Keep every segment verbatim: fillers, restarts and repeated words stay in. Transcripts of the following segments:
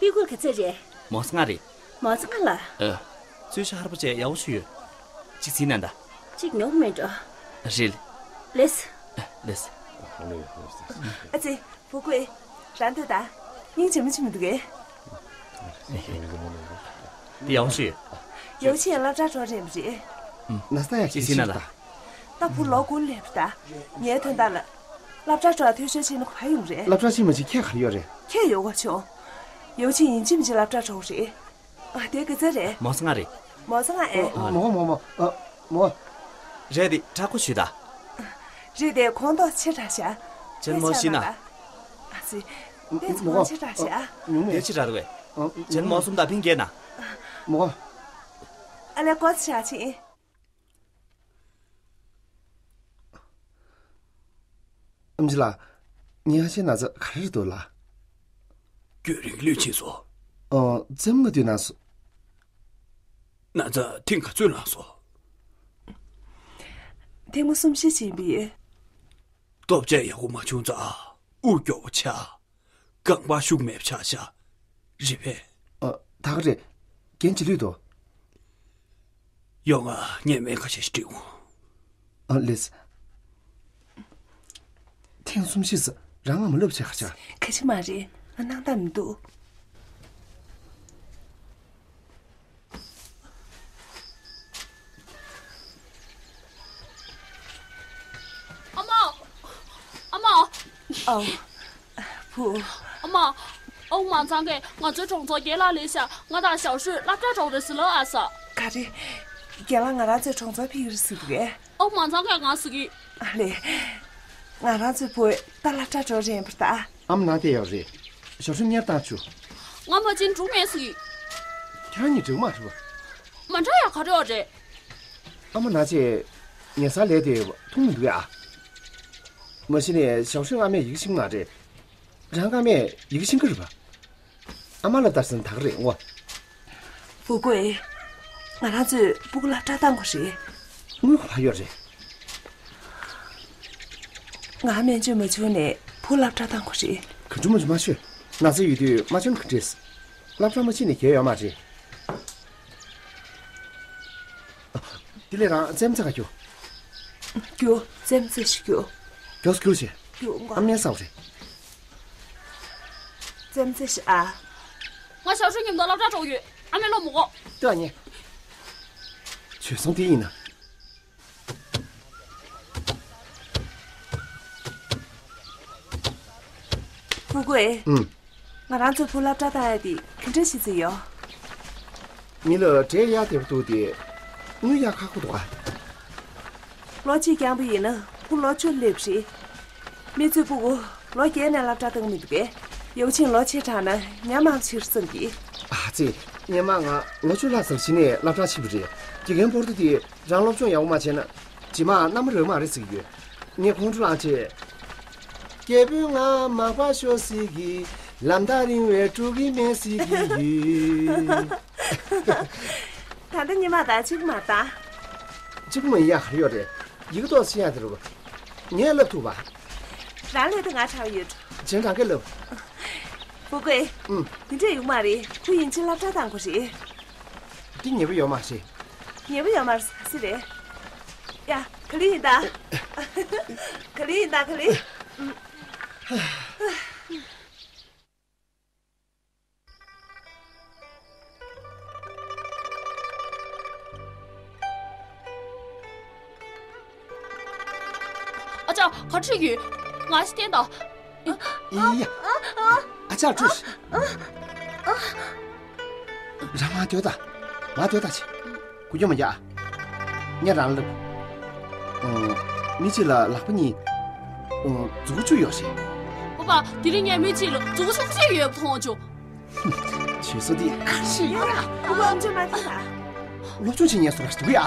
པི་ཀུ་ག་ཚོད་རེད། མོ་ས་ལྔ་རེད། མོ་ས་ལྔ་ལ། ཨ། རྩོལ་བྱ་ཧར་པོ་བྱས་ཡག་པོ་ཞིག་ཡོད། གཅིག་ཟིན་ན་ད། གཅིག་ཉོ་མེད་འགྲོ། རེད། ལེས། ཨ། ལེས། ཨ་ཙི། བུ་ཀུའི། རང་སྡོད་ད། སྙིང་རྗེ་མོ་ཅིག་མི་འདུག་གས། འདི་ཡག་པོ་ཞིག་ཡོད། ཡོ་ཆེན་སློབ་གྲྭར་འགྲོ་རན་པ་རེད། ན་ས་ཡ་གཅིག་ཟིན་ན་ད། ད་བུ་ལོ་དགུ་སླེབས་པ་ད། ངའི་དོན་དག་ལ། སློབ་གྲྭར་འགྲོ་བ་ཐུགས་ཤོར་ཕྱིན་ན་ག་ཡོང་རེད། སློབ་གྲྭར་ཕྱིན་མ་ཕྱིན་ཁྱད་ག་རེ་ཡོད་རེད། ཁྱད་ཡོད་ག་བྱུང་། ཡོ་ཆེན་ཡིན་གཅིག་མིན་གཅིག་སློབ་གྲྭར་འགྲོ་གི་རེད། ཨ། དེ་ག་ཚོད་རེད། མོ་ས་ལྔ་རེད། མོ་ས་ལྔ་ཨེ། ཨ། མོ་མོ་མོ། ཨ། མོ། རེད་དེ་དྲག་པོ་ཞུས་ད། རེད་དེ་ཁོང་ཏོག་ཆེ་དྲགས་ཤག། ཅན་མོ་ཤི་ན། ཨ་ཙི། དེ་ཚོ་ཁོང་ཆེ་དྲགས་ཤག། ཉུང་མེད། དེ་ཅི་དྲག་རེད། ཅན་མོ་གསུམ་དང་ཕིང་རྒྱས་ན། མོ། ཨ་ལས་ཀོ་ཆ་ཆེ། ཨམ་ཆི་ལགས། ཉི་ཧ་ཆེ་ན་ཚ་ག་རེ་རེད་འདུག་ལགས། རྒྱུན་རིང་ལུས་ཕྱིན་སོང་། ཨོ། རྩེད་མོ་དུས་ན་སོང་། ན་ཚ་ཐེངས་ག་ཚོད་ལངས་སོང་། ཐེངས་མ་གསུམ་བཞི་ཕྱིན་པ་ཡིན། ལྟོ་ཆས་ཡག་པོ་མ་བྱུང་ཙང་དབུགས་སྐྱོ་པོ་ཆགས། རྐང་པ་ཤུགས་མེད་པ་ཆགས་ཤག། རེད་པས། ཨ། ད་ག་རེད། རྒན་ཇི་ལུས་འདུག། ཡོང་ང་ངས་སྨན་ཁ་ཤས་ཤིག་སྤྲད་འོང་། ཨ། ལེས། ཐེངས་གསུམ་བཞི་ཙམ་རང་ང་མ་ལབ་བྱས་ག་ཆགས། ག་ཅི་མ་རེད། ང་སྣང་དག་མི་འདུག། ཨ་མ། ཨ་མ། ཨོ། བུ། ཨ་མ། ཨོ། མང་ཚང་གིས་ང་ཚོའི་གྲོང་ཚོར་རྒན་ལགས་སླེབས་ཤག། ང་དང་ཞའོ་ཧྲུའེ་སློབ་གྲྭར་འགྲོ་རེད་ཟེར་ལབ་ཨ་ས། ག་རེ། རྒན་ལགས་ང་རང་ཚོའི་གྲོང་ཚོར་ཕེབས་ཀྱི་རེད་ཟེར་འདུག་གས། ཨོ། མང་ཚང་གིས་ང་ཟེར་གི། ཨ་ལེ། ང་རང་ཚོའི་བུ་ད་སློབ་གྲྭར་འགྲོ་རན་པ་ད། ཨ་མ་ནང་བསྡད་ཡོད་རེད། ཞའོ་ཧྲུའེ་གཉེར་བཏང་བཅུག། ང་མ་བྱན་འགྲོ་མེད་ཟེར་གི། ཁྱེད་རང་གཉིས་འགྲིག་མ་རེད་པ། མ་འདྲ་ཡ་ག་རེ་ཡོད་རེད། ཨ་མ་ནང་བྱས་ཉལ་སར་ལས་དེ་མཐོང་མི་འདུག་ཡ། མ་གཞི་ནས་ཞའོ་ཧྲུའེ་ཨ་མས་ཡི་གེ་ཤེས་མ་རེད། རང་ཨ་མས་ཡི་གེ་ཤེས་ཀྱི་རེད་པ། ཨ་མ་ལ་ལྟར་སེམས་ཐག་རེད་ངོ་། བུ་ཀུའེ། ང་རང་ཚོས་སྤུ་གུ་སློབ་གྲྭར་བཏང་དགོས་རེད། དངུལ་ག་པར་ཡོད་རེད། ང་སྨན་བཅོས་མ་བྱུང་ནས་བུ་སློབ་གྲྭར་བཏང་དགོས་རེད། ག་འཇུ་མ་འཇུ་མ་ཤོད། ན་ཚ་ཡོད་དུས་མ་བཅོས་ན་ག་འདྲས། སློབ་གྲྭ་མ་ཕྱིན་ནས་གལ་ཡོད་མ་རེད། དེ་ལས་རང་རྩེད་མོ་རྩེ་ག་རྒྱུགས། རྒྱུགས། རྩེད་མོ་རྩེ་ཞིག་རྒྱུགས། མགྱོགས་སུ་རྒྱུགས་བྱས། རྒྱུགས་འགོ། ཨ་མའི་ས་འོ་རེད། རྩེད་མོ་རྩེ་ཞིག་ཨ། ང་ཞའོ་ཧྲུའེ་མཉམ་དུ་སློབ་གྲྭར་འགྲོ་གི་ཡོད། ཨ་མས་བློ་མི་དགོས། ལྟོས་ཨ་མྱེས། བྱོལ་སོང་དེ་ཡིན་ན། བུ་ཀུའེ། ཨུམ། ང་རང་ཚོའི་བུ་སློབ་གྲྭར་བཏང་ཡ་དེ་ག་འདྲ་ཞིག་བརྩིས་ཡོད། མི་ལ་གྲས་ཡག་བདེ་པོ་འདུག་སྟེ། དངུལ་ཡག་ཁག་པོ་འདུག་ཨ། ལོ་གཅིག་རྐྱང་པ་ཡིན་ན་བུ་ལོ་བཅུ་སླེབས་རེད། མི་ཚོས་སྤུ་གུ་ལོ་བརྒྱད་ནས་སློབ་གྲྭར་བཏང་མི་འདུག་གས། ཡོ་ཆེན་ལོ་ཆེ་དྲགས་ན་ཉམས་དམའ་ཕྱིར་བསམ་གི། ཨ་ཙི། སྔོན་མ་ང་ལོ་བཅུ་ལྷག་ཙམ་གཞི་ནས་སློབ་གྲྭར་ཕྱིན་པ་རེད། དགེ་རྒན་པོ་ཏི་དེས་རང་སློབ་སྦྱོང་ཡག་པོ་མ་བྱས་ན་རྗེས་མ་མནའ་མ་རག་མ་རེད་ཟེར་གི་ཡོད། ངས་ཁོང་ཁྲོ་ལངས་བྱས། སྐྱེས་བུ་ང་མག་པ་ཤོར་སྲིད་གི། ལམ་ཐག་རིང་བས་འགྲོ་གི་མེད་ཟེར་གི་ཡོད། ད་ལྟ་སྔོན་མ་དང་གཅིག་པ་མ་རེད་ད། གཅིག་པ་མ་ཡིན་ཡག་ག་རེ་ཡོད་རེད། ཡི་གེ་ཏོག་ཙམ་ཤེས་ཡག་དེ་རེད་པ། ངས་བསླབ་ཐུབ་པ། རང་སློབ་དུས་ང་དྲག་ཡོད། བྱས་ན་རང་གིས་བསླབ། བུ་ཀུའེ། ཨུམ། དེ་འདྲས་ཡོང་མ་རེད། ཁོ་ཡིན་གཅིག་སློབ་གྲྭར་བཏང་དགོས་རེད། འདི་ཉེ་པོ་ཡོད་མ་རེད། ཉེ་པོ་ཡོད་མ་རེད་ཟེར་ག་རེ་རེད། ཡ། ག་ལེར་ཡིན་ད། ག་ལེར་ཡིན་ད་ག་ལེར། ཨུམ། ཨ་ཅག་ག་འདྲ་ཡོད། ང་ཞིག་བསྟན་དང་། ཡ། ཨ་ཅག་བྲོས། རང་མ་སྡོད་ད། མ་སྡོད་ད་ཆེ། སྐུ་སྐྱོ་མ་རྒྱག། ངས་རང་ལབ། ཨོ། མི་གཅིག་ལ་ལག་པ་གཉིས། ཨོ། མཛུ་གུ་བཅུ་ཡོད་རེད། པ་པ། དེ་རིང་ངས་མི་གཅིག་ལ་མཛུ་གུ་སུམ་ཅུ་ཡོད་པ་མཐོང་བྱུང་། བྱས་སོ་དེ་ག་རེ་ཡོད་ལ། པ་པ། ཨམ་ཅོག་མ་ཐེ་ལ། སློབ་སྦྱོང་བྱེད་ཉན་སོང་བ་ཞིག་འདུག་ཡ།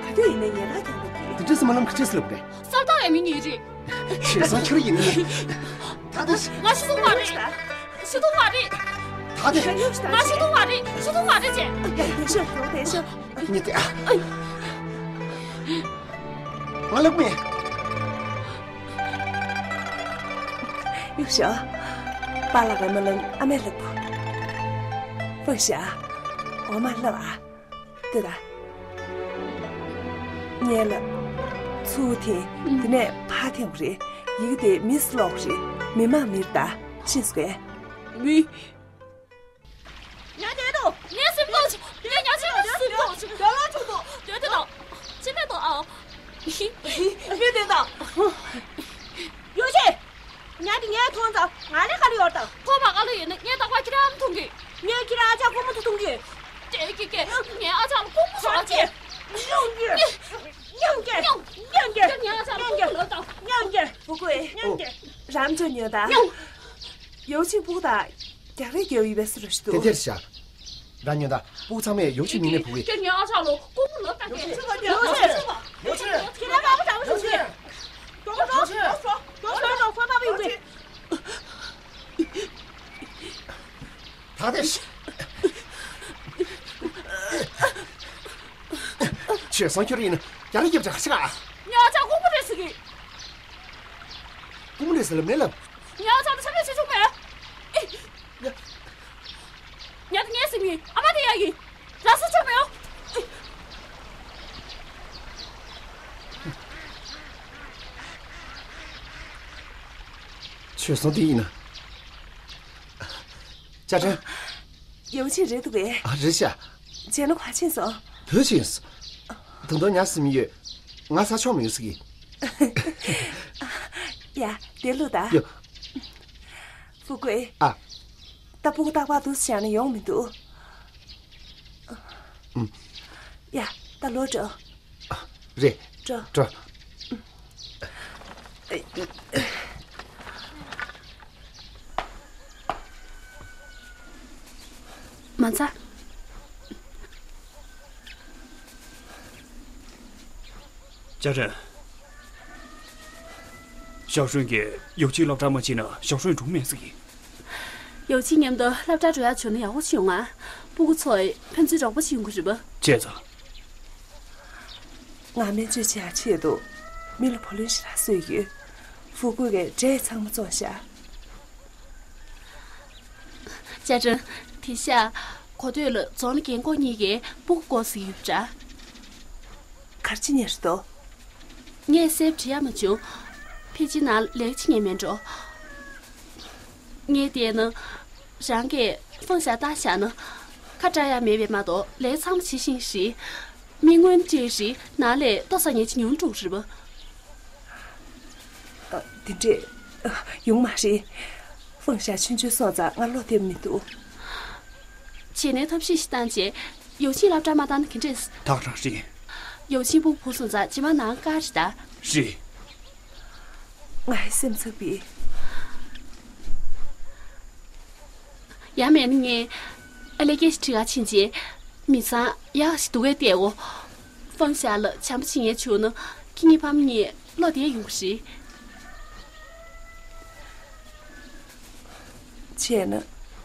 ག་དུས་ཡིན་ནའི་ཉན་ཐག་རྒྱང་ཐག་གི། དེ་འདྲ་སེ་མ་ལམ་ག་ཅེས་ལབ་རེད། སར་ཐག་ཡ་མི་གཉིས་རེད། བྱས་སོང་ཁྱེར་ཡིན་ནི། ད་ལྟ། ང་ཤི་ཐུབ་མ་རེད། ཤི་ཐུབ་མ་རེད། ད་ལྟ། ང་ཤི་ཐུབ་མ་རེད། ཤི་ཐུབ་མ་རེད་ཅེས། ཡ། དེ་ཤོད། དེ་ཤོད། ཉི་ཏེ། ང་ལབ་མེད། ཡུག་ཤོ། པཱ་ལགས་ཀྱིས་མ་ལབ་ཨ་མས་ལབ་གོ། ཧྥང་ཞ། འོ་མ་ལབ་ཨ། ལྟོས་དང་། ངས་ལབ། ཚུར་འཐེན། ཨུམ། དེ་ནས་ཕར་འཐེན་པ་རེད། ཡི་གེ་དེ་མིས་ཀློག་པ་རེད། མི་མང་མིར་ལྟ། ཤེས་སོང་ངས། མི། ཉ་དེ་དང་། ངས་སེམས་ཐག་ཆོད། ངས་ཉ་ཆེན་པོ་སེམས་ཐག་ཆོད། དེ་ལ་ཆུང་དུ། དེ་དེ་དང་། ཅི་མེད་དང་ཨ། མི་དེ་དང་། ཡོ་ཆེ། ཉ་དེ་ངས་མཐོང་ཙང་ང་ལས་ཁ་ལ་ཡོད་དང་། ཁོ་མ་ཁ་ལ་ཡོད་ན་ངས་རྟག་པར་ཁྱེད་རང་མཐོང་གི། ངས་ཁྱེད་རང་ཨ་ཅག་ཁོ་མོ་དུ་མཐོང་གི། དེ་ཀི་ཀི། ངས་ཨ་ཅག་ལ་ཁོ་མོ་སོགས་ཨ་ཅེ། མྱོང་གི། མྱོང་གི། མྱོང་གི། ངས་ཨ་ཅག་ལ་ཁོ་མོ་ལོ་དང་། མྱོང་གི། ཧྥུ་ཀུའེ། རམ་ཅོ་ཉོན་དང་། ཡོ་ཆིན་ཕུག་དང་རྒྱག་རེས་རྒྱག་ཡོད་པའི་སུ་རུ་ཞིག་འདུག་དེ་དེར་བཞག་ར་ཉོན་དང་ཕུག་ཚང་མས་ཡོ་ཆིན་མིང་ནས་ཕུག་གི། ཁྱེད་ཉོན་ཨ་ཅག་ལོ་ཀུང་ལོ་ད་གེ། ཡོ་ཆིན། ཡོ་ཆིན། ཁྱེད་རང་པ་པ་འདྲ་བོ་ཞིག་བྱེད། ད་དེ་ཁྱོད་སང་ཁྱོད་ཡིན་ན་རྒྱ་རི་རྒྱབ་ཅག་ཤི་ག་ཉོན་ཨ་ཅག་ཀུང་མོ་རེད་ཟེར་གི། ཀུང་མོ་རེད་ཟེར་ལ་མེད་ལབ། ཉོན་ཨ་ཅག་ད་ཆ་མེད་བྱེད་ཆོག་མེད། ཉ་དེ་ངའི་སེམས་ཡིན། ཨ་མ་དེ་ཡག་ཡིན། ར་ས་ཆོག་མེད་ཨོ། ཆོས་སོང་དེ་ཡིན་ན། ཅ་ཁྲེན། ཡོ་ཆེན་རེད་འདུག་གས། ཨ་རེད་ཤག་རྗེས་ན་ག་ཕྱིན་སོང་། བུ་ཕྱིན་སོང་། ད་དུང་ཉ་སེམས་ཡོད། ང་ས་ཆོག་མི་ཡོད་ཟེར་གི། ཡ་དེ་ལོ་ད། ཡོ། ཧྥུ་ཀུའེ། ཨ། ད་ཕྲུ་གུ་རྟག་པར་འདུག་སེ་བཞག་ན་ཡོང་མི་འདུག་ཨུམ། ཡ། ད་ལོག་འགྲོ། རེད། འགྲོ། འགྲོ། མ་ཚ། ཅ་ཁྲེན། ཞའོ་ཧྲུན་གྱིས་ཡོ་ཆིན་སློབ་གྲྭར་མ་ཕྱིན་ན་ཞའོ་ཧྲུན་གྲོངས་མེད་ཟེར་གི། ཡོ་ཆིན་མཉམ་དུ་སློབ་གྲྭར་འགྲོ་ཡག་བྱུང་ན་ཡག་པོ་ཞིག་ཡོང་ང་། ཕྲུ་གུ་ཚོས་ཕན་ཚུན་རོགས་པ་བྱེད་ཡོང་གི་རེད་པ། བྱས་ཙང་། ང་སྨན་བཅོས་བྱེད་ཡག་ཆེད་དུ་མི་ལ་བུ་ལོན་ཞེ་དྲག་གསོལ་ཡོད། ཧྥུ་ཀུའེ་གིས་འབྲས་ཚང་མ་བཙོངས་ཤག་ཅ་ཁྲེན། དེང་སང་གོ་ཐོས་ལ་རྫོང་ལ་རྒན་གོག་གཉིས་ཀས་སྤུ་གུ་དགོས་ཟེར་ཡོད་པ་འདྲ། ག་རེ་བྱེད་མཁན་རེད་དོ། ངས་གསལ་པོ་དྲི་ཡག་མ་བྱུང་། ཕལ་ཆེར་ནང་ལ་ལས་ཀ་བྱེད་མཁན་མེད་འགྲོ། ངས་བལྟས་ན། རང་གིས་ཧྥང་ཞ་བཏང་བཞག་ན། ཁ་གྲག་ཡག་མེད་པས་མ་གཏོགས་ལས་ཀ་ཚང་མ་བྱེད་ཤེས་ཀྱི་རེད། མི་དངུལ་སྤྲད་རེད། ནང་ལས་ལྟོ་ཟ་མཁན་ཅིག་ཉུང་འགྲོ་གི་རེད་པ། ཨ། དེ་འདྲས། ཨ། ཡོང་མ་རེད། ཧྥང་ཞ་ཆུང་ཆུང་སོང་ཙང་ང་བློ་བདེ་པོ་མི་འདུག་བྱས་ནས་ཐབས་ཤེས་ཤིག་བཏང་བྱས། ཡོ་ཆིན་སློབ་གྲྭར་མ་བཏང་ན་ག་འདྲས། ད་ག་རང་རེད། ཡོ་ཆིན་སྤུ་གུ་བུ་སོང་ཙང་རྗེས་མ་ནང་དཀར་རེད་ད། རེད། ང་ཡི་སེམས་འཚབ་པས། ཡང་མིན་ན་ངས་ཨ་ལེ་སྐད་ཆ་དྲི་ག་ཕྱིན་རྗེས། མི་ཚང་ཡག་ཞིག་འདུག་གས་བལྟས་འོ། ཧྥང་ཞ་ལ་བྱམས་པོ་བྱེད་མཁན་བྱུང་ན་ཁྱེད་གཉིས་ཕ་མ་གཉིས་བློ་བདེ་ཡོང་གི་རེད། བྱས་ན་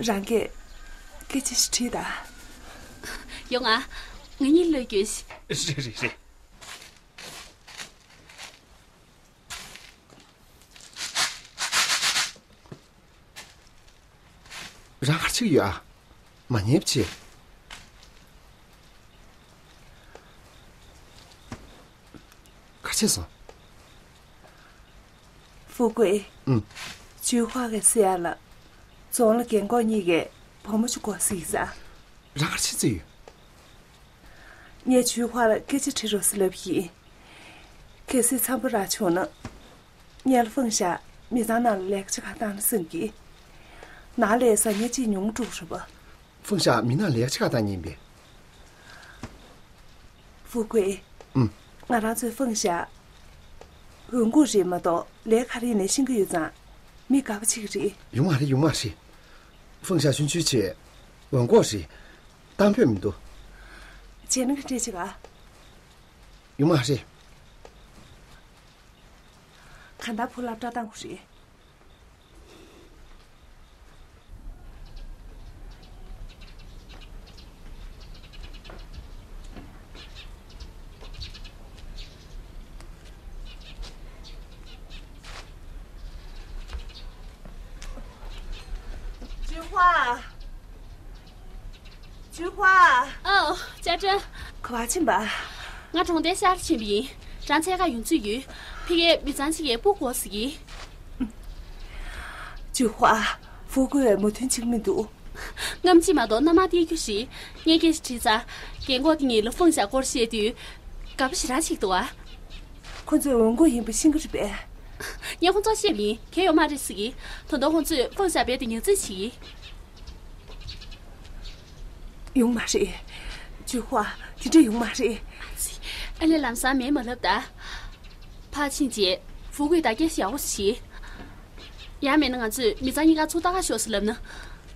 རང་གིས་སྐད་ཆ་ཞིག་དྲིས་དང་། ཡོང་ང་། ང་གཉིས་བློས་འགྱོད་ཤིག་རེད་རེད་རེད། རང་ག་རེ་བྱེད་ཀྱི་ཡོད་ཨ། མ་ཉན་པ་བྱེད། ག་རེ་བྱས་སོང་། ཧྥུ་ཀུའེ། ཨུམ། ཅུའུ་ཧྭ་གིས་ཟེར་ཡག་ལ། རྫོང་ལ་རྒན་གོག་གཉིས་ཀས་བུ་མོ་ཅིག་དགོས་ཟེར་གི་ཟེར། རང་ག་རེ་བྱེད་རྩིས་ཡོད། ངས་ཅུའུ་ཧྭ་ལ་སྐད་ཆ་དྲི་རོགས་ཟེར་ལབ་ཡིན། གལ་སྲིད་འཚམ་པོ་རག་བྱུང་ན། ངས་ཧྥང་ཞ་མི་ཚང་ནང་ལ་ལས་ཀ་བྱེད་གར་བཏང་ན་བསམ་གི། ནང་ལས་ཟ་མཁན་ཅིག་ཉུང་འགྲོ་གི་རེད་པ། ཧྥང་ཞ་མི་ནང་ལས་ཀ་བྱེད་གར་བཏང་མཁན་ཡིན་པས། ཧྥུ་ཀུའེ། ཨུམ། ང་རང་ཚོའི་ཧྥང་ཞ་འོན་ཀོང་རེད་མ་གཏོགས་ལས་ཀ་ག་རེ་ཡིན་ནའི་ཤེས་ཀྱི་ཡོད་ཙང་། མི་དགའ་པོ་བྱེད་ཀྱི་རེད། ཡོང་མ་རེད། ཡོང་མ་རེད། ཧྥང་ཞ་ཆུང་ཆུང་བྱས། འོན་ཀོང་རེད། གཏམ་དཔེ་མི་འདུག་བྱས་ན་ག་འདྲས་བྱེད་ག་ཡོང་མ་རེད། གང་ལྟར་བུ་སློབ་གྲྭར་བཏང་དགོས་རེད། ཅུའུ་ཧྭ། ཀྲུའུ་ཧྭ། ཨོ། ཅ་ཀྲེན། ག་པར་ཕྱིན་པ། ང་གྲོང་རྡལ་ཤར་ཕྱིན་པ་ཡིན། རང་འཚོལ་ག་ཡོང་ཚོད་ཡོད། ཕ་གིའི་མི་ཚང་ཅིག་གིས་སྤུ་གུ་དགོས་ཟེར་གི། ཀྲུའུ་ཧྭ། ཧྥུ་ཀུའེ་མོས་མཐུན་བྱེད་ཀྱི་མི་འདུག། རྔམ་བརྗིད་མ་གཏོགས་མནའ་མ་སྟེར་རྒྱུ་རེད། ངས་སྐད་ཆ་དྲིས་ཙང་། རྒན་གོག་དེ་གཉིས་ལ་ཧྥང་ཞ་སྐོར་བཤད་དུས། དགའ་པོ་ཞེ་དྲག་བྱེད་ཀྱི་འདུག་ཨ། ཁོ་ཚོས་འོང་དགོས་ཡིན་པ་ཤེས་ཀྱི་རེད་པས། ངས་ཁོ་ཚོར་བཤད་པ་ཡིན། གལ་ཡོད་མ་རེད་ཟེར་གི། ད་དུང་ཁོ་ཚོས་ཧྥང་ཞ་རྦད་དེ་ཉར་འཛིན་བྱེད་ཀྱི། ཡོང་མ་རེད། ཀྲུའུ་ཧྭ། དེ་འདྲ་ཡོང་མ་རེད། ཨ་ཙི། ཨ་ལས། ལམ་སང་མེད་མ་ལབ་ད། ཕར་ཕྱིན་རྗེས་ཧྥུ་ཀུའེ་དང་སྐད་ཆ་ཡག་པོ་ཞིག་བྱེད། ཡང་མེད་ན་ང་ཚོས་མི་ཚང་གཉིས་ཀ་ཚུར་ལྟ་ག་ཤོག་ཟེར་ལབ་ན།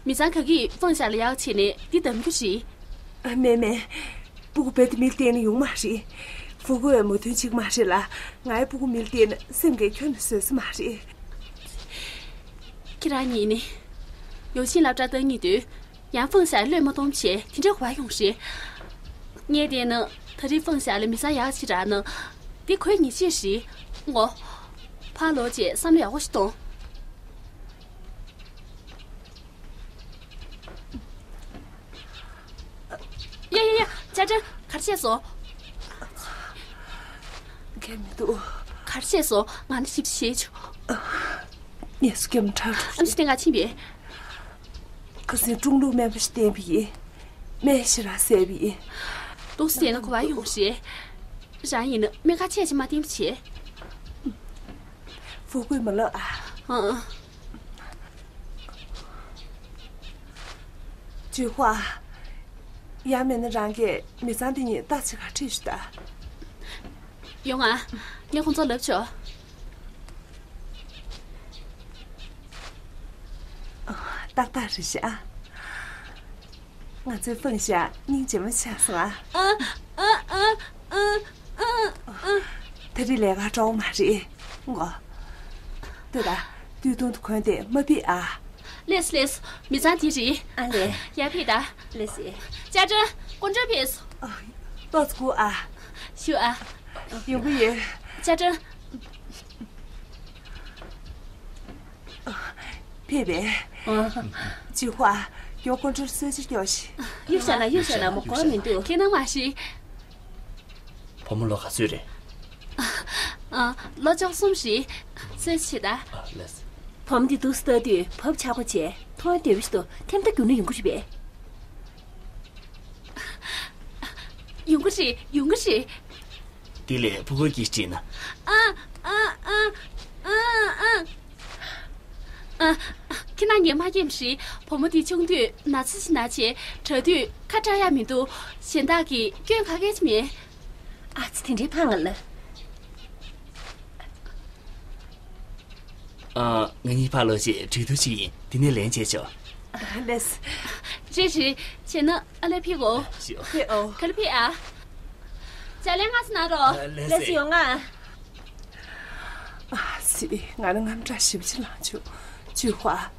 མི་ཚང་ག་གིས་ཧྥང་ཞ་ལ་ཡག་བྱས་ནས་འདི་བདམས་རྒྱུ་རེད། ཨ། མེད་མེད། སྤུ་གུ་རྦད་དེ་མི་ལ་བརྟེན་ནས་ཡོང་མ་རེད། ཧྥུ་ཀུའེ་མོས་མཐུན་བྱེད་ཀྱི་མ་རེད་ལ། ང་ཡི་སྤུ་གུ་མི་ལ་བརྟེན་ན་སེམས་ཀྱིས་ཁྱོན་ནས་བཟོད་ས་མ་རེད། ཁྱེད་རང་གཉིས་ནི། ཡོ་ཆིན་སློབ་གྲྭར་བཏང་གི་འདུག། ཡང་ཧྥང་ཞ་བློས་མ་གཏོང་བྱས་དེ་འདྲའི་གོ་བ་ཡོང་རེད། ངས་བལྟས་ན་ད་རེས་ཧྥང་ཞ་ལ་མི་ཚང་ཡག་ཅིག་རག་ན། དེ་ཁོའི་ཉེས་ཆད་རེད། ངོ་། ཕར་ལོག་བྱས་བསམ་བློ་ཡག་པོ་ཞིག་གཏོང་། ཡ་ཡ་ཡ། ཅ་ཀྲེན། ག་རེ་བྱས་སོང་། གལ་མི་འདུག། ག་རེ་བྱས་སོང་། ང་ནི་ཞིབ་ཞིབ་བྱེད་ཆོག། ངལ་གསོ་རྒྱབ་ན་དྲག་འགྲོ། ཨམ་ཆི་སྟེང་ག་ཕྱིན་པས། ཁ་སང་ཀྲུང་ལུགས་སྨན་པ་ཞིག་བསྟེན་པ་ཡིན། སྨན་ཞེ་དྲག་བཟས་པ་ཡིན། ཏོག་ཙམ་བསྡད་ན་གོ་བ་ཡོང་རེད། རང་ཡིན་ན་སྨན་ཁང་ཆེད་ཅིག་མ་བསྟེན་པ་བྱེད། ཧྥུ་ཀུའེ་མ་ལབ་ཨ། ཨ། ཀྲུའུ་ཧྭ། ཡང་མིན་ན་རང་གིས་མི་ཚང་འདི་གཉིས་ལྟ་ཅིག་ག་ཁྲིད་ཞུ་ད། ཡོང་ཨ། ངས་ཁོང་ཚོར་ལབ་ཆོག། ཏག་ཏག་རེད་ཤག། ང་ཚོའི་ཧྥང་ཞ་སྙིང་རྗེ་མོ་ཆགས་སོང་ཨ། ཨ་ཨ་ཨ་ཨ་ཨ། ད་རེས་ལས་ཀ་འགྲོ་མ་རེད་ངོ། ལྟོས་དང་། སྟོད་ཐུང་དུ་གོན་ཏེ་མ་ཕེབས་ཨ། ལེས་ལེས། མི་ཚང་དེ་རེད། ཨ་ལས། ཡར་ཕེབས་དང་། ལེས་ཡེ། ཅ་ཀྲེན། སྐུ་མགྲོན་ཕེབས་སོང་། ཨ། ཏོག་ཙམ་སྒུག་ཨ། ཞུ་ཨ། ཡོང་གི་ཡོད། ཅ་ཀྲེན། ཕེབས་པས། ཨ། ཀྲུའུ་ཧྭ། ཡོང་། སྐུ་མགྲོན་གསོལ་ཇ་སྐྱོགས་ཤིག། གཡུག་བཞག་ན་གཡུག་བཞག་ན་མོ་གོ་བ་མི་འདུག། ཁྱེད་ནང་མ་ཤི། བུ་མོ་ལོ་ག་ཚོད་རེད། ཨ། ལོ་བཅུ་གསུམ་རེད། གསོལ་ཇ་བྱེད་ད། ཨ། ལེས། བུ་མོ་འདི་འདུག་སེ་ལྟ་དུས་བབ་ཆགས་པོ་བྱས། མཐོང་བདེ་པོ་ཞིག་འདུག། ཐེམ་ཐག་རྒྱུག་ན་ཡོང་གི་རེད་པས། ཡོང་གི་རེད། ཡོང་གི་རེད། དེ་ལས་ཕྲུ་གུ་སྐྱེས་བྱས་ན། ཨ་ཨ་ཨ་ཨ་ཨ། ཨ། ཁྱེད་རང་ངས་མ་མཁྱེན་པ་རེད། བུ་མོ་འདི་ཆུང་དུས་ན་ཚ་ཞིག་ན་བྱས། དྲག་དུས་ཁ་གྲག་ཡག་མི་འདུག། གཞན་དག་གིས་སྐྱོན་ག་གས་ཅིག་མེད། ཨ་ཙི། དེ་འདྲའི་ཕངས་ང་ལ། ཨ། ང་གཉིས་ཕར་ལོག་བྱས་གྲོས་བསྡུར་བྱེད་ཀྱི་ཡིན། དེ་ནས་ལན་བྱས་ཆོག། ལེས། རེད་རེད། བྱས་ན་ཨ་ལས་ཕེབས་གོ། ཕེབས་ཨོ། ག་ལ་ཕེབས་ཨ། ཅ་ལག་སྔ་ས་ན་རོ། ལེས་ཡོང་ང་། ཨ་ཙི། ང་ནི་དངངས་སྐྲག་ཞེ་པོ་ཅིག་ལངས་བྱུང་། ཀྲུའུ་ཧྭ།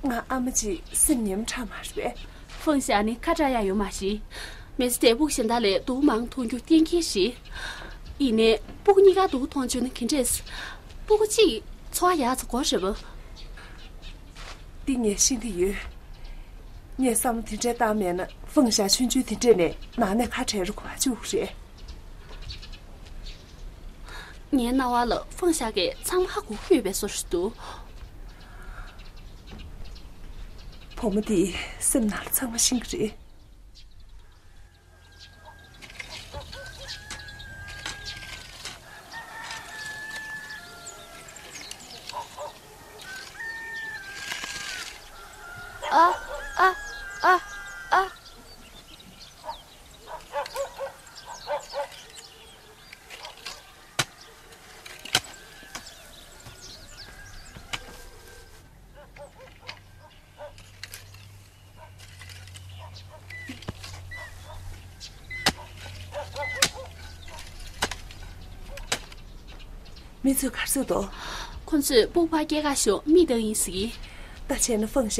ང་ཨ་མ་ཅིག་སེམས་ཉམས་དྲགས་མ་རེད་པས། ཧྥང་ཞ་ནི་ཁ་གྲག་ཡག་ཡོད་མ་རེད། མི་ཚེ་འདིར་སྤུ་གུ་གཞན་དག་ལས་སྡུག་མང་མཐོང་རྒྱུ་གཏན་འཁེལ་རེད། ཡིན་ནའི་སྤུ་གུ་གཉིས་ཀ་སྡུག་མཐོང་བཅུག་ན་ག་འདྲས། སྤུ་གུ་གཅིག་འཚོ་བ་ཡག་ཙམ་དགོས་རེད་པ། འདི་ངས་ཤེས་ཀྱི་ཡོད། ངས་བསམ་བློ་དེ་འདྲས་བཏང་མེད་ན། ཧྥང་ཞ་ཆུང་ཆུང་དེ་འདྲས་ནས་ནང་ནས་ཁ་བྲལ་རུ་གོ་བ་བཅུག་རེད། ངའི་རྣ་བ་ལ་ཧྥང་ཞ་གིས་ཚང་མ་ཧ་གོ་གི་ཡོད་པའི་བཟོ་ཞིག་འདུག། བུ་མོ་འདིས་སེམས་ནང་ལ་ཚང་མ་ཤེས་ཀྱི་རེད། ཨ། ཨ། ཨ། ཨ། མི་ཚོས་ག་རེ་ཟེར་འདུག། ཁོ་ཚོས་སྤུ་གུ་ཕར་སྐྱེལ་ག་ཤོག། མིག་ལྟ་གི་ཡིན་ཟེར་གི། ད་བྱས་ན་ཧྥང་ཞ་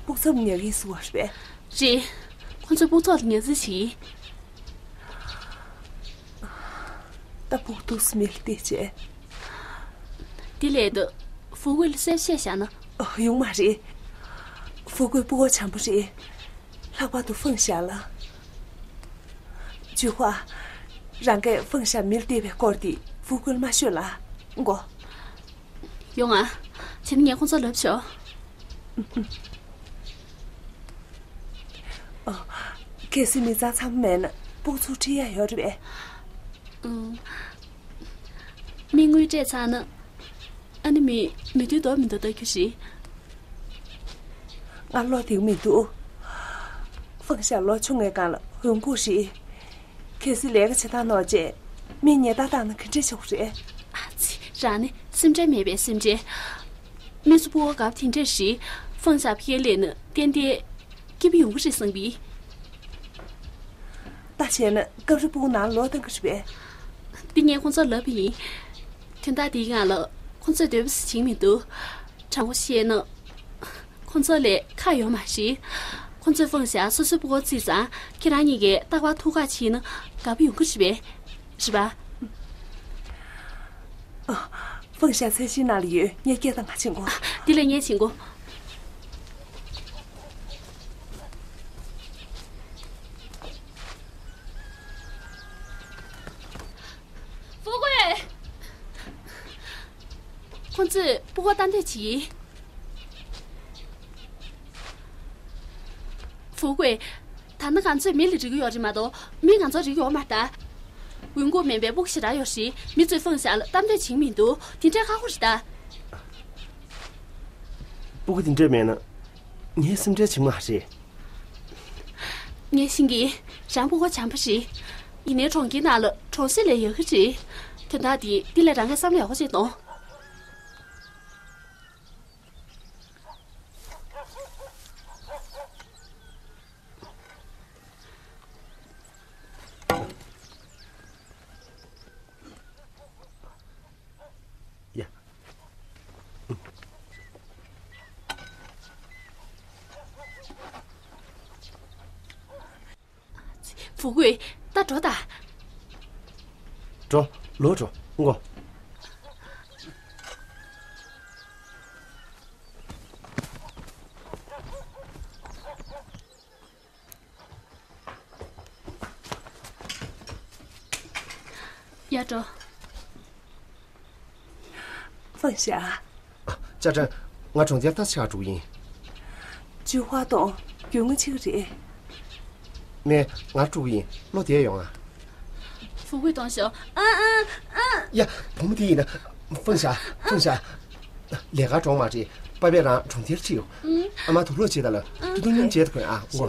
སྤུ་གུ་ཚབ་ཉར་གི་ཡིན་ཟེར་བ་རེད་པས། རེད། ཁོ་ཚོས་སྤུ་གུ་ཚོ་ལ་ཉར་འཛིན་བྱེད་ཀྱི་ཡིན། ད་སྤུ་གུ་འདུག་སེ་མི་ལ་སྟེར་བྱས། དེ་ལས་ད་ཧྥུ་ཀུའེ་ལ་གསལ་བཤད་བྱས་ན། ཨ། ཡོང་མ་རེད། ཧྥུ་ཀུའེ་སྤུ་གུ་བྱམས་པོ་རེད། ལྷག་པར་དུ་ཧྥང་ཞ་ལ། ཅུས་ཧྭ། རང་གིས་ཧྥང་ཞ་མིར་བསྡད་པའི་སྐོར་དེ་ཧྥུའུ་ཀུན་ལ་མ་ཤོད་ལ། མགོ། ཡོང་ང་། བྱས་ན་ངས་ཁོང་ཚོར་ལབ་ཆོག་ཨོ། གལ་སྲིད་མི་ཚང་ཚང་མ་མེད་ན་དཔུང་ཚོགས་ཁྲིད་ཡ་ཡོད་རེད་པས། ཨང་། མི་དངུལ་སྤྲད་ཚར་ན། ཨ་ནི་མི་མི་མཐུན་འདོད་མི་འདོད་ལྟ་རྒྱུ་རེད། ང་བློ་བདེ་མི་འདུག་ཧྥང་ཞ་ལོ་ཆུང་ངའི་སྒང་ལ་འོང་སྒུག་རེད། གལ་སྲིད་ལས་ཀ་བྱེད་སྟངས་ནོར་རྗེས་མི་ཉེས་རྡུང་བཏང་ན་ག་འདྲ་ཆགས་རེད། ཨ་ཙི། རང་ནི་སེམས་ཁྲལ་མེད་པའི་སེམས་ཁྲལ། མི་ཚོ་སྤུ་གུ་དགའ་པོ་དེ་འདྲ་རེད། ཧྥང་ཞ་ཕ་གིར་སླེབས་ན་ཏན་ཏན་སྐྱིད་པོ་ཡོང་གི་རེད་བསམ་གི། ད་བྱས་ན་སྐབས་རེ་སྤུ་གུ་ནང་ལོག་བཏང་གི་རེད་པས། འདི་ངས་ཁོང་ཚོར་ལབ་པ་ཡིན། དོན་དག་འདིའི་སྒང་ལ་ཁོང་ཚོས་འདོད་པ་ཞིག་བྱེད་ཀྱི་མི་འདུག་དྲང་པོ་བཤད་ན། ཁོང་ཚོ་ལ་ཁག་ཡོད་མ་རེད། ཁོང་ཚོས་ཧྥང་ཞ་སོ་སོའི་སྤུ་གུ་བརྩིས་ཙང་ཁྱེད་རང་གཉིས་ཀས་རྟག་པར་ཐུགས་ཁུར་བྱས་ན་དགའ་པོ་ཡོང་གི་རེད་པས། རེད་པ། ཧྥང་ཞ་ཚད་གཞིའི་ནང་ལ་ཡོད། ངས་སྐད་བཏང་། ང་ཕྱིན་གོ། འདི་ལ་ངས་ཕྱིན་གོ། ཧྥུ་ཀུའེ། ཁོང་ཚོས་སྤུ་གུ་ལྟ་འདོད་བྱེད་ཀྱི། ཧྥུ་ཀུའེ། ད་ནི་ང་ཚོས་མི་ལ་རིག་གི་ཡོད་རེད་མ་གཏོགས་མིས་ང་ཚོར་རིག་གི་ཡོད་མ་རེད་ད། འོང་སྒུག་མིན་པའི་སྤུ་གུ་ཞེ་དྲག་ཡོད་རེད། མི་ཚོས་ཧྥང་ཞ་ལ་ལྟ་འདོད་བྱེད་ཀྱི་མི་འདུག་དེ་འདྲའི་ཁག་པོ་རེད་ད། སྤུ་གུ་དེ་འདྲ་མེད་ན་ངའི་སེམས་ཁྲལ་བྱེད་མ་རེད། ངས་ཤེས་ཀྱི། རང་སྤུ་གུ་བྱམས་པོ་རེད། ཡིན་ནའི་གྲོང་ཁྱེར་ནང་ལ་གྲོང་གསེབ་ལས་ཡག་གི་རེད། དོན་དག་འདི་འདི་ལས་རང་གིས་བསམ་བློ་ཡག་པོ་བྱེད་དང་། ཡ། ཧྥུ་ཀུའེ། ད་འགྲོ་ད། འགྲོ། ལོག་འགྲོ། མགོ། ཡར་འགྲོ། ཧྥང་ཞ། ཅ་ཀྲེན། ང་གྲོང་ཁྱེར་ད་ཆ་འགྲོ་གི་ཡིན། ཅུས་ཧྭ་གཏོང་། རྒྱུས་མངའ་ཆེ་གི་རེད། མེད། ང་འགྲོ་གི་ཡིན། བློ་བདེ་ཡོང་ང་། ཧྥུ་ཀུའེ་གཏོང་ཤོག་ཨ་ཨ་ཨ། ཡ། བུ་མོ་དེ་ཡིན་ན། ཧྥང་ཞ། ཧྥང་ཞ། ལས་ཀ་གྲོངས་མ་རེད། པ་ཕས་རང་གྲོང་ཁྱེར་ཁྲིད་ཡོང་། ཨ་མ་དུག་ལོག་བྱེད་ད་ལ། ཏུ་ཏུ་མཉམ་བྱེད་དུ་གོན་ཨ། མགོ།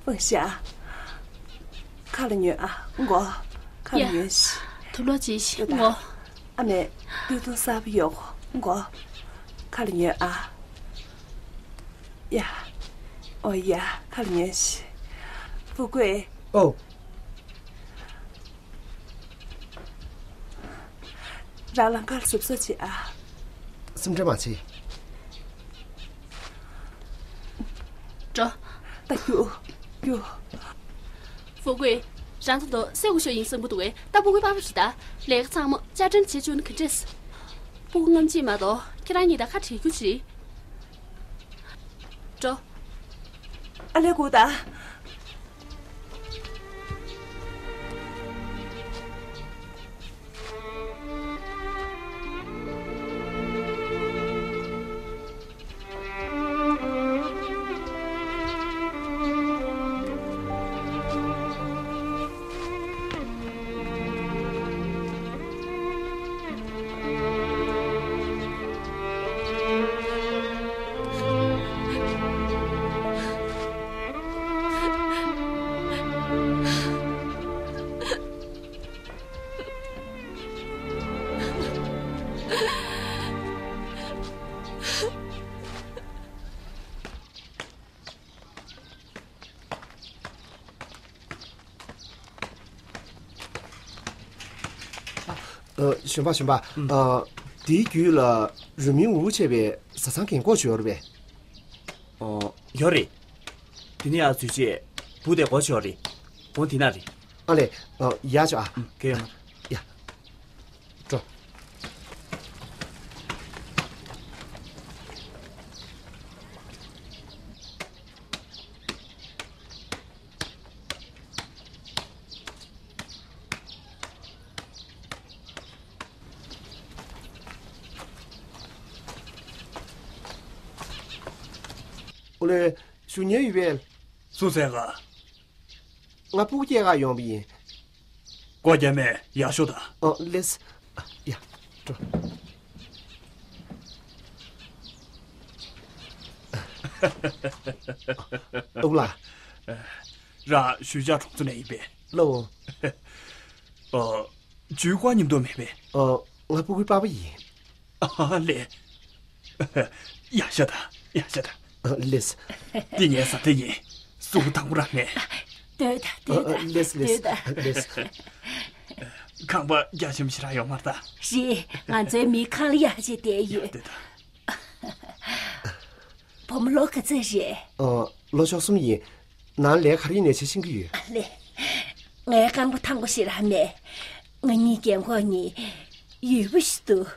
ཧྥང་ཞ། ཁ་ལ་ཉོན་ཨ། མགོ། ཁ་ལ་ཡ། ཉོན་ཤིག་དུག་ལོག་བྱེད་ཤིག་མགོ། ཨ་མས། སྟོད་ཐུང་གསར་པ་ཡོད་གོ། མགོ། ཁ་ལ་ཉོན་ཨ། ཡ། ཨོ་ཡ། ཁ་ལ་ཉོན་ཤིག་ཧྥུ་ཀུའེ། ཨོ། རང་ལམ་ཁ་ལ་གཟབ་གཟབ་བྱེད་ཨ། སེམས་ཁྲལ་མ་བྱེད། འགྲོ། ད་རྒྱུགས། རྒྱུགས། ཧྥུ་ཀུའེ། རང་ཚོ་འདི་སེ་གོ་ཤོ་ཡིན་བསམ་གི་འདུག་གས། ད་ཕྲུ་གུའི་པ་ཕ་རེད་ད། ལས་ཀ་ཚང་མ་ཅ་ཀྲེན་བྱེད་བཅུག་ན་ག་འདྲས། ཕྲུ་གུ་རྔམ་བརྗིད་མ་གཏོགས་ཁྱེད་རང་གཉིས་དང་ཁ་བྲལ་རྒྱུ་ཅིག་འགྲོ། ཨ་ལས་སྒུག་ད། ཨ། གཞོན་པ། གཞོན་པ། ཨ། འདིའི་རྒྱུད་ལ་རུས་མིང་འུ་ཆེ་བའི་བཟའ་ཚང་རྒན་གོག་ཅིག་ཡོད་རེད་པས། ཨོ། ཡོད་རེད། དེ་ནས་ཡར་འཛུལ་རྗེས་སྦུག་དེ་སྒོ་ཕྱེ་བ་རེད། དགོང་དེ་ན་རེད། ཨ་ལས། ཨ། ཡར་ཕྱོགས་ཨ། ཨུམ། གལ་ཡོད་མ་རེད། ཡ། འགྲོ། ལོས་ཞུ་ཉན་ཡོད་པས། སུ་ཟེར་ག་ང་སྤུ་གུ་སྐྱེལ་ག་ཡོང་བ་ཡིན། སྒོ་རྒྱབ་མེད། ཡར་ཤོག་དང་། ཨོ་ལེས། ཡ། འགྲོ། ཨུ་ལགས། རང་ཞུས་ཅག་གྲོང་ཚོ་ནས་ཡིན་པས། ལགས་འོང་། ཨོ། ཇུས་ཀ་མཉམ་དུ་མེད་པས། ཨོ། ང་སྤུ་གུའི་པ་ཕ་ཡིན། ཨ་ལེ། ཡར་ཤོག་དང་། ཡར་ཤོག་དང་། ཨ་ལེས། འདི་ངའི་བཟའ་ཟླ་ཡིན། གཟུགས་པོ་ཐང་པོ་རང་མེད། སྡོད་དང་། སྡོད་ཨ་དང་། ལེས་ལེས། སྡོད་དང་། ལེས། ཁང་པ་རྒྱ་ཆེན་པོ་ཞིག་རང་ཡོད་མ་རེད་ད། རེད། ང་ཚོའི་མི་ཁང་གླ་ཡག་ཅིག་བསྡད་ཡོད། སྡོད་དང་། བུ་མོ་ལོ་ག་ཚོད་རེད། ཨ། ལོ་བཅུ་གསུམ་ཡིན། ནང་ལས་ཀ་རིག་ནས་བྱེད་ཤེས་ཀྱི་ཡོད། ཨ་ལེ། ངའི་རྐང་པ་ཐང་པོ་ཞིག་རང་མེད། ང་གཉིས་རྒན་གོག་གཉིས་ཡོད་པོ་ཞིག་འདུག་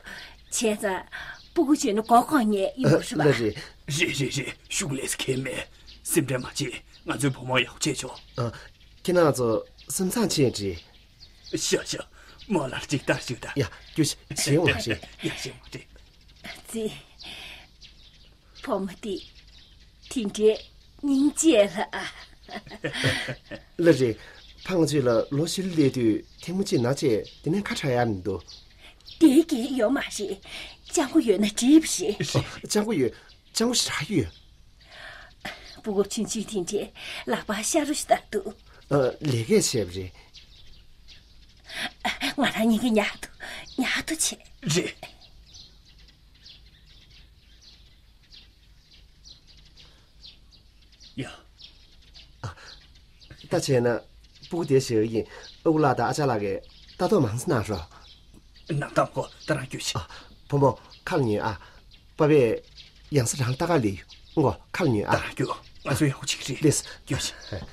བྱས་ཙང་སྤུ་གུ་བྱས་ན་མགོ་སྐོར་ཉེན་ཡོད་རེད་པ། ལགས་རེད། རེད་རེད་རེད། ཤུགས་ལས་ཁེལ་མེད། སེམས་ཁྲལ་མ་བྱེད། ང་ཚོའི་བུ་མོ་ཡག་པོ་བྱས་ཆོག་ཨ། ཁྱེད་རང་ཚོ་སེམས་བཟང་བྱས་འདྲི། ཤ་ཤ། མོ་ལ་ཅིག་ལྟ་ཞིག་ད། ཡ། རྒྱུགས་ཤིག་བྱེད་འོང་རེད། ཡ། བྱེད་འོང་རེད། ཙི། བུ་མོ་འདི་དེ་འདྲའི་སྙིང་རྗེ་ལ། ལགས་རེད། ཕང་ཚོས་ལ་ལོ་བཞི་ལ་སླེབས་དུས་ཐེངས་མ་གཅིག་ན་བྱས་དེ་ནས་ཁ་གྲག་ཡ་མི་འདུག་དེའི་གི་ཡོད་མ་རེད། སྤྱང་པོ་ཡོད་ན་འགྲིག་པ་རེད། ཨོ། སྤྱང་པོ་ཡོད། སྤྱང་པོ་ཞེ་དྲག་ཡོད། སྤུ་གུ་ཆུང་ཆུང་དེ་འདྲའི་ལག་པ་ཤ་རུ་ཞིག་ལྟར་འདུག་ཨ། ལས་ཀས་བྱས་པ་རེད། ང་རང་གཉིས་ཀྱིས་ཉར་དུ་ཉར་དུ་བྱས། རེད། ཡ། ད་བྱས་ན་སྤུ་གུ་དེ་བཞག་གི་ཡིན། ཨ་ཁུ་ལགས་དང་ཨ་ཅག་ལགས་ཀྱིས་ལྟ་རྟོག་མང་ཙམ་གནང་རོགས། ནང་ལྟ་མགོ་ད་རང་རྒྱུགས་ཤིག་ཨ། བུ་མོ་ཁ་ལ་ཉོན་ཨ། པ་ཕས་ཡང་སེ་རང་ལྟ་ག་སླེབས་ཡོང་། མགོ་ཁ་ལ་ཉོན་ཨ། ད་རང་རྒྱུགས། ང་ཚོ་ཡག་པོ་བྱེད་ཀྱི་རེད། ལེས། རྒྱུགས་ཤིག་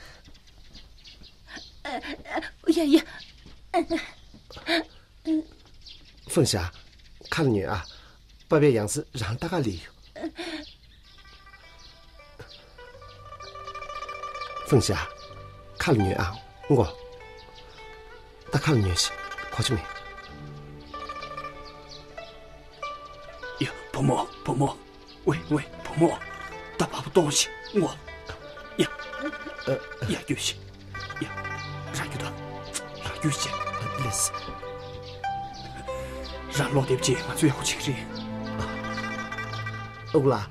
ཡ་ཡ། ཧྥུང་ཞ། ཁ་ལ་ཉོན་ཨ། པ་ཕས་ཡང་སེ་རང་ལྟ་ག་སླེབས་ཡོང་། ཧྥུང་ཞ། ཁ་ལ་ཉོན་ཨ། མགོ། ད་ཁ་ལ་ཉོན་ཞིག་གོ་ཆོད་མེད། ཡ། བུ་མོ། བུ་མོ། ཝེ་ཝེ། བུ་མོ། ད་བ་བུ་གཏོང་ཞིག་མགོ། ཡ། ཨ། ཡ། རྒྱུགས་ཤིག་ཡ། རང་རྒྱུགས་དང་། རང་རྒྱུགས་ཤིག་ལེས། རང་ལོག་སྡོད་པ་བྱས། ང་ཚོ་ཡག་པོ་བྱེད་ཀྱི་རེད། ཨ་ཁུ་ལགས།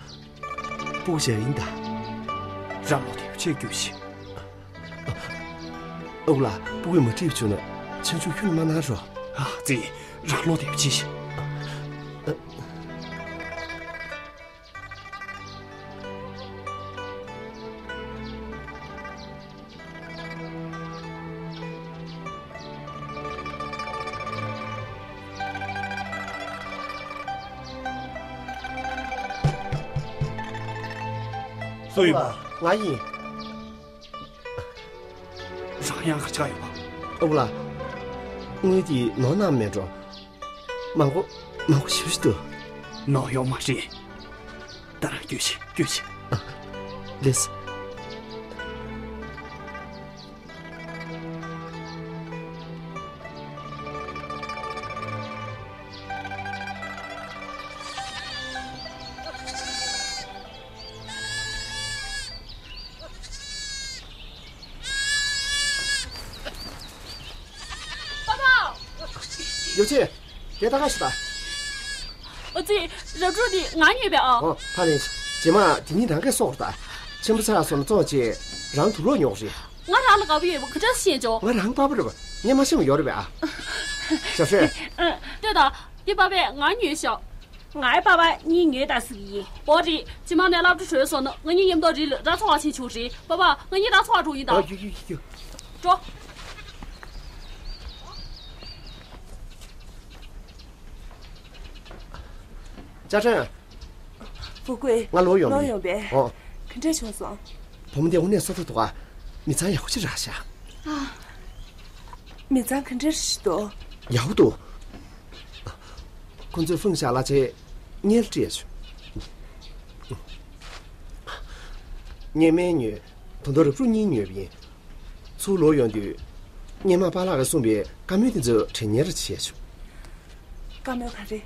སྤུ་གུ་བཞག་ཡིན་ད། རང་ལོག་སྡོད་པ་བྱས་རྒྱུགས་ཤིག་ཨ་ཁུ་ལགས། སྤུ་གུས་མ་འགྲིག་པ་བྱུང་ན་ཆང་ཆུང་ཁྱོན་ནས་མ་གནང་རོགས། ཨ་ཙི། རང་ལོག་སྡོད་པ་བྱས་ཤིག་སུ་ཡིན་པ། ང་ཡིན། རང་ཡང་ག་ཆགས་ཡོད་པ། ཨ་ཁུ་ལགས། དངུལ་དེ་ནོར་གནང་མེད་འགྲོ། མང་པོ་མང་པོ་ཞེ་པོ་ཞིག་འདུག་ནོར་ཡོད་མ་རེད། ད་རང་རྒྱུགས་ཤིག་རྒྱུགས་ཤིག་ཨ། ལེས། ཡོ་ཆེ། དེ་ད་ག་ཞིག་ད། ཨ་ཙི། རབ་ཕྲུག་འདི་ང་ཉོས་པས་ཨ། ཨོ། ཕ་ལེན། རྗེས་མ་དེ་གཉིས་རང་གིས་གསོག་རོགས་ད། ཆེན་པོ་ཆགས་སོང་ན་བཙོང་བྱས་རང་དུག་ལོག་ཉོ་གི་རེད། ང་རང་ལ་དགའ་པོ་ཡོད་པ་ག་འདྲ་ཤེས་ཆོག་ང་རང་པ་ཕ་རེད་པ། ངས་མ་ཤེས་པ་ཡོད་རེད་པས་ཨ། ཞབས་ཧྲེ། ཨ། ལྟོས་དང་། འདི་པ་ཕས་ང་ཉོས་ཤག་ངའི་པ་ཕ་གཉིས་ཉོས་ད་ཟེར་གྱི་ཡིན། འོ་རེད། རྗེས་མ་ནས་སློབ་གྲྭ་གྲོལ་སོང་ན་ང་གཉིས་མཉམ་དུ་རི་ལ་ར་འཚོ་བ་ཕྱིན་ཆོག་རེད། པ་ཕ། ང་གཉིས་ར་འཚོ་བ་འགྲོ་ཡིན་ད། ཨ། རྒྱུགས་རྒྱུགས་རྒྱུགས་རྒྱུགས། འགྲོ། ཅ་ཁྲེན། ཧྥུ་ཀུའེ། ང་ལོག་ཡོང་། ལོག་ཡོང་པས། ཨོ། ག་འདྲ་བྱུང་སོང་། བུ་མོ་དེ་དངོས་གནས་བསོད་བདེ་འདུག་ག་མི་ཚང་ཡག་པོ་ཅིག་རག་ཤག་ཨ། མི་ཚང་ག་འདྲ་ཞིག་འདུག་ཡག་པོ་འདུག་ཁོ་ཚོས་ཧྥུང་ཞ་ལགས་ཆེད་གཉེར་སྤྲད་བྱུང་། གཉེར་མ་ཉོས། ད་དུང་རབ་ཕྲུག་གཉིས་ཉོས་པ་ཡིན། ཚུར་ལོག་ཡོང་དུས་གཉེར་མ་པཱ་ལགས་ཀྱིས་གསུངས་པའི་བཀའ་མོལ་དེ་ཚོ་དྲན་གཉེར་བྱས་བྱུང་། བཀའ་མོལ་ག་རེ།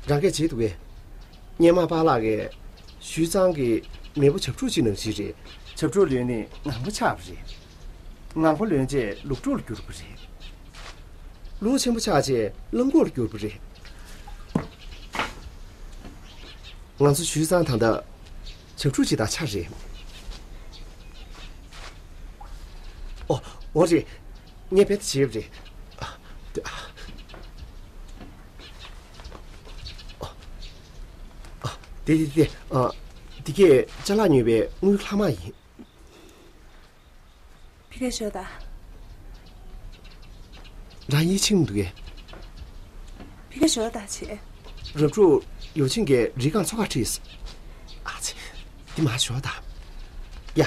རང་སྐད་བརྗེད་འདུག་གས། གཉེར་མ་པཱ་ལགས་ཀྱིས་ ཞུས་ཙང་གི་མེས་པོ་བྱབས་ཕྲུག་ཅིག་ནང་བཞིན་རེད། བྱབས་ཕྲུག་ལོན་ནས་ངང་པ་ཆགས་པ་རེད། ངང་པ་ལོན་རྗེས་ལུག་ཕྲུག་ལ་གྱུར་པ་རེད། ལུག་ཆེན་པོ་ཆགས་རྗེས་གླང་གོག་ལ་གྱུར་པ་རེད། ང་ཚོ་ཞུས་ཙང་ད་ལྟ་བྱབས་ཕྲུག་ཅིག་དང་ཆ་རེད། ཨོ། འོ་རེད། ངས་རྦད་དེ་བྱས་པ་རེད། ཨ། དེ། ཨ། ཨ། དེ་དེ་དེ། ཨ། འདི་གས་ཅ་ལག་ཉོས་པའི་དངུལ་ལྷག་མ་ཡིན། ཕ་གིར་ཞོག་དང་། རང་ཡིད་ཆེས་མི་འདུག་གས། ཕ་གིར་ཞོག་དང་བྱས། རབས་ཕྲུག་ཡོ་ཆེན་གྱིས་རི་སྒང་མཚོ་ཁར་ཁྲིད་སོང་། ཨ་ཙི། འདི་མར་ཞོག་དང་། ཡ།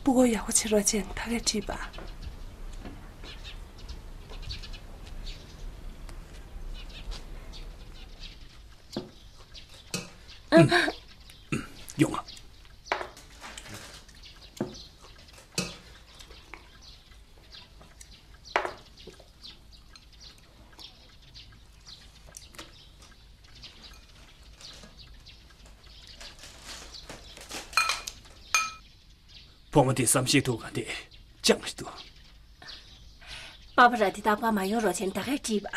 སྤུ་གུ་ཡག་པོ་བྱེད་རོགས་བྱས་ཕ་གིར་ཁྲིད་པ། ཡོང་ང་། བུ་མོ་དེ་བསམ་ཤེས་ཐུབ་ག་འདི་ཅང་ཞིག་འདུག། པ་པ་ར་དེ་རྟག་པར་མ་ཡོང་རོགས་བྱས་ད་གས་ཁྲིད་པ།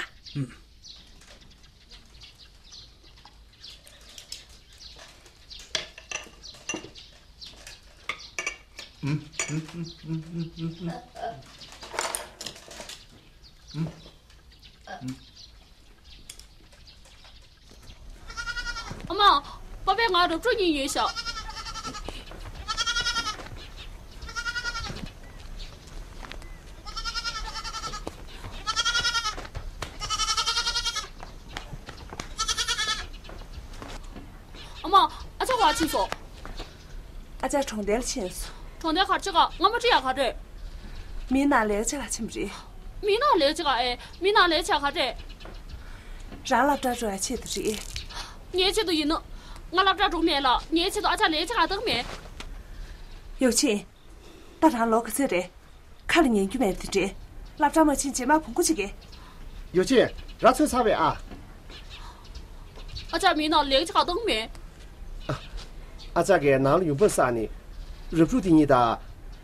ཨུམ། ཨ་མ། པ་པས་ང་རབས་ཕྲུག་གཉིས་ཉོས་ཤག། ཨ་མ། ཨ་ཅག་ག་ཕྱིན་སོང་། ཨ་ཅག་གྲོང་རྡལ་ཕྱིན་སོང་། གྲོང་རྡལ་ག་རེ་བྱེད་ག། ང་མ་ཁྲིད་ཡག་ག་རེད། མིའི་ནང་ལས་ཀ་བྱེད་ག་ཕྱིན་པ་རེད། མིའི་ནང་ལས་ཀ་བྱེད་ག་ཨེ། མིའི་ནང་ལས་ཀ་བྱེད་ག་རེད། རང་སློབ་གྲྭ་འགྲོ་ཡག་ཆེད་དུ་རེད། ངའི་ཆེད་དུ་ཡིན་ན། ང་སློབ་གྲྭ་འགྲོ་མེད་ལ་ངའི་ཆེད་དུ་ཨ་ཅག་ལས་ཀ་བྱེད་ག་བཏང་མེད། ཡོ་ཆེན། ད་རང་ལོ་ག་ཚོད་རེད། ཁ་ལ་ཉན་རྒྱུ་མེད་པ་དེ་འདྲས། སློབ་གྲྭ་མ་ཕྱིན་རྗེས་མ་བོང་གུ་ཅིག་གིས། ཡོ་ཆེན། ར་ཚོད་ཚར་བས་ཨ། ཨ་ཅག་མིའི་ནང་ལས་ཀ་བྱེད་ག་བཏང་མེད། ཨ། ཨ་ཅག་གིས་ནང་ལ་ཡོང་འབབ་བསགས་ནས། རབས་ཕྲུག་དེ་གཉིས་དང་།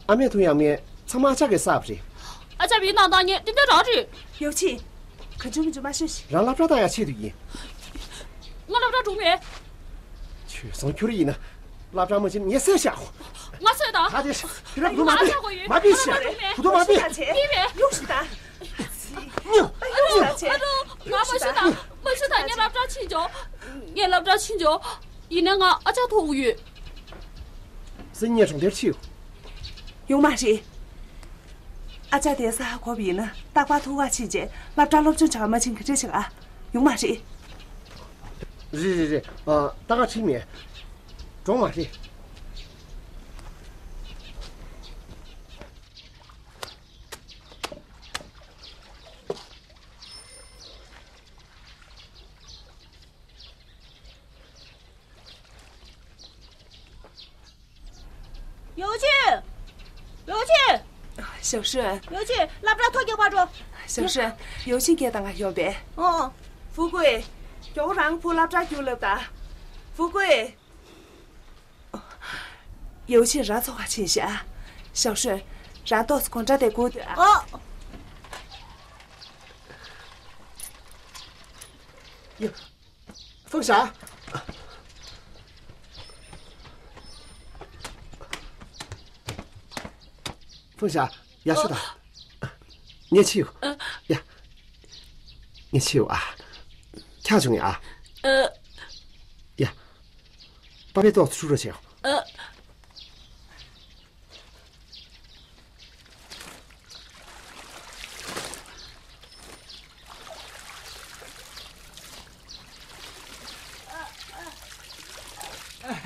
ཨ་མས་འཐུང་ཡག་མེད་ཚང་མ་ཨ་ཅག་གིས་བསགས་པ་རེད། ཨ་ཅག་མིའི་ནང་བཏང་མཁན་ཏན་ཏན་རང་རེད། ཡོ་ཆེན། གང་བྱུང་མི་བྱུང་མ་ཤོད་ཤིག། རང་སློབ་གྲྭ་བཏང་ཡག་ཆེད་དུ་ཡིན། ང་སློབ་གྲྭ་འགྲོ་མེད། ཁྱོད་སང་ཁྱོད་ཡིན་ན། སློབ་གྲྭ་མ་ཕྱིན་ང་བསད་བཞག། ང་བསད་དང་། ད་དེ་ཁྱོད་རང་བུ་མ་ང་བསད་དགོས་ཡིན། མ་བསད་ཤག། བུ་དུ་མ་བསད། ཡིན་པས། ཡོང་ཤིག་ད། ཨ་ལོ། ཨ་ལོ། ང་མ་ཤི་དང་། མ་ཤི་དང་། ངས་སློབ་གྲྭ་ཕྱིན་ཆོག། ངས་སློབ་གྲྭ་ཕྱིན་ཆོག། ཡིན་ན་ང་ཨ་ཅག་ཐོབ་ཀྱི་ཡོད། སང་ཉིན་གྲོང་རྡལ་ཁྲིད། ཡོང་མ་རེད། ཨ་ཅག་དེ་ས་ཧ་གོ་བ་ཡིན་ན་རྟག་པར་ཐུག་ག་ཕྱིན་རྗེས་སློབ་གྲྭ་སློབ་སྦྱོང་བྱ་བ་མ་ཕྱིན་ག་འདྲས་བྱེད་ག། ཡོང་མ་རེད། རེད་རེད་རེད། ཨ། ད་ག་ཁྲིད་མེད། གྲོངས་མ་རེད། ཡོ་ཆེན། ཡོ་ཆེན། ཞའོ་ཧྲུན། ཡོ་ཆེན། སློབ་གྲྭ་ཐོ་རྒྱག་པར་འགྲོ། ཞའོ་ཧྲུན། ཡོ་ཆེན་སྐད་བཏང་ག་ཡོང་པས། ཨོ། ཧྥུ་ཀུའེ། མགྱོགས་རང་བུ་སློབ་གྲྭ་རྒྱུགས་ལབ་ད། ཧྥུ་ཀུའེ། ཡོ་ཆེན་ར་ཚོ་ག་ཕྱིན་ཤག། ཞའོ་ཧྲུན། རང་ཏོག་ཙམ་དགོང་དག་དེ་སྒུག་སྡོད་ཨ། ཨོ། ཡ། ཧྥུང་ཞ། ཧྥུང་ཞ། ཡར་ཤོག་དང་། ངས་ཁྲིད་ཡོང་། ཡ། ངས་ཁྲིད་ཡོང་ཨ། འཁྱག་བྱུང་ངས་ཨ། ཡ། པ་ཕས་ཏོག་ཙམ་འཁྲུད་རོགས་བྱེད་ཡོང་།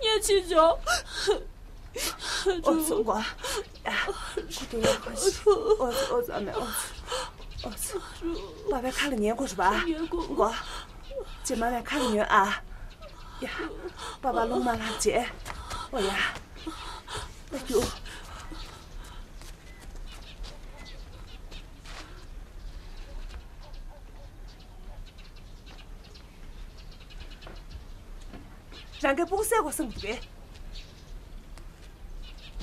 ངས་ཕྱིན་ཆོག་ཨོ་ཙི་མགོ། ཁོ་དེ་ཡག་པོ་ཞིག་ཨོ་ཙི་ཨོ་ཙི། ཨ་མ། ཨོ་ཙི་ཨོ་ཙི། པ་ཕའི་ཁ་ལ་ཉན་དགོས་རེད་པ། ཉན་དགོས། མགོ། རྗེས་མ་ལ་ཁ་ལ་ཉོན་ཨ། ཡ། པ་ཕ་རླུང་མ་ལངས་བྱས། ཨོ་ཡ། ད་རྒྱུགས། རང་གི་སྤུ་གུ་བསད་དགོས་བསམ་གྱི་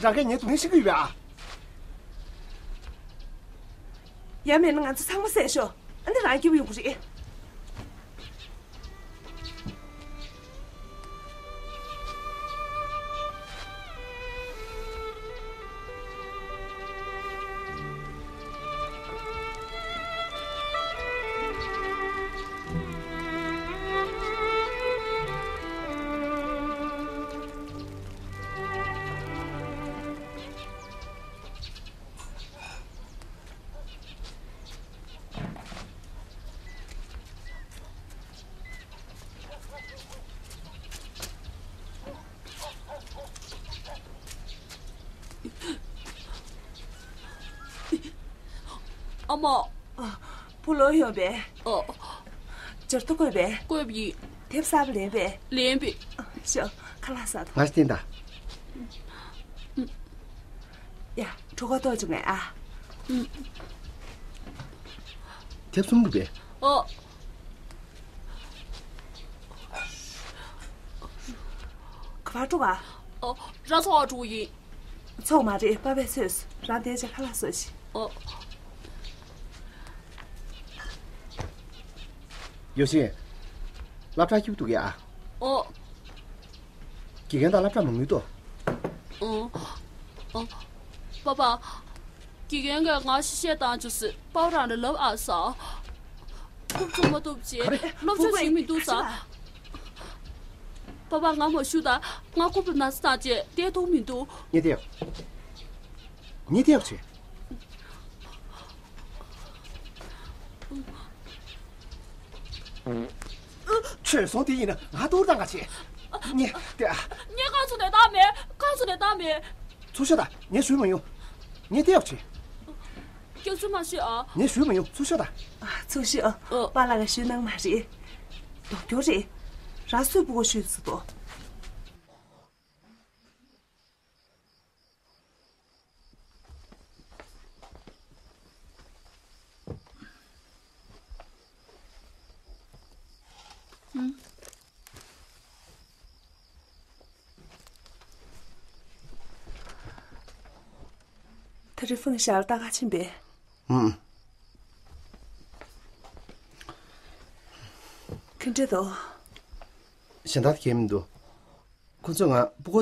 འདུག་གས། རང་གིས་ངའི་སྡུག་བསྔལ་ཤེས་ཀྱི་ཡོད་པས་ཨ། ཡང་མིན་ན་ང་ཚོ་ཚང་མ་བསད་ཤོག་ཨ་ནི་རང་སྐྱིད་པོ་ཡོང་གི་རེད། ཨ་མ། ཨ། བུ་ལོག་ཡོང་པས། ཨ། སྦྱར་ཏོ་བཀོད་པས། བཀོད་པ་ཡིན། དེབ་གསར་པ་ལེན་པས། ལེན་པས། ཤོག་ཁ་ལག་ཟ་དང་། ང་ཤི་ཐེན་ད། ཡ། གྲོད་ཁོག་ལྟོགས་བྱུང་ངས་ཨ། དེབ་གསུམ་འདུག་པས། ཨ། ག་པར་འགྲོ་ག་ཨ། ར་ཚོགས་འགྲོ་གི་ཡིན། ཚོགས་མ་རེད། པ་ཕས་འཚོལ་སོང་། རང་དེར་བྱས་ཁ་ལག་ཟོས་ཤིག་ཨ། ཡོ་ཤི། སློབ་གྲྭ་སྐྱིད་པོ་འདུག་གས་ཨ། ཨ། དགེ་རྒན་དང་སློབ་གྲྭ་མང་པོ་འདུག་ཨ། ཨ། པ་ཕ། དགེ་རྒན་གྱིས་ང་གཞས་བཏང་བཅུག་ཟེར། པ་ཕ་རང་ལ་ལབ་ཨ་ཟེར། རྐུབ་བཙུགས་མ་ཐུབ་བྱས། སློབ་སྦྱོང་བྱེད་མི་འདུག་ས། པ་པ། ང་མ་ཞུ་ད། ང་རྐུབ་ལ་ན་ཚ་བཏང་བྱས་བསྡད་ཐུབ་མི་འདུག། ངས་བལྟས་ཡོད། ངས་བལྟས་ཡོད་བྱས། བྱོལ་སོང་། དེ་ཡིན་ན་ང་ཐུག་དང་ག་བྱེད། ངས་བལྟས། ངས་རྐང་བཙུགས་ནས་བཏང་མེད། རྐང་བཙུགས་ནས་བཏང་མེད། ཚུར་ཤོག་ད། ངས་ཞུ་མ་ཡོང་། ངས་བལྟས་ཡོད་བྱས། སྐྱག་རྫུན་མ་བཤད་ཨ། ངས་ཞུ་མ་ཡོང་། ཚུར་ཤོག་ད། ཨ། ཚུར་ཤོག་ཨ། ཨ། པཱ་ལགས་ཀྱིས་ཞུས་གནང་མ་རེད། ལྡོག་སྐྱོར་རེད། ར་སུས་སྤུ་གུ་ཞུས་ཟེར་དོ། ད་རེ་ཧྥུན་ཞལ་ལྟ་ག་ཕྱིན་པས། ཨུམ། ག་འདྲ་འདུག། གཞན་དག་གང་ཡང་མི་འདུག། ཁོ་ཚོས་ང་སྤུ་གུ།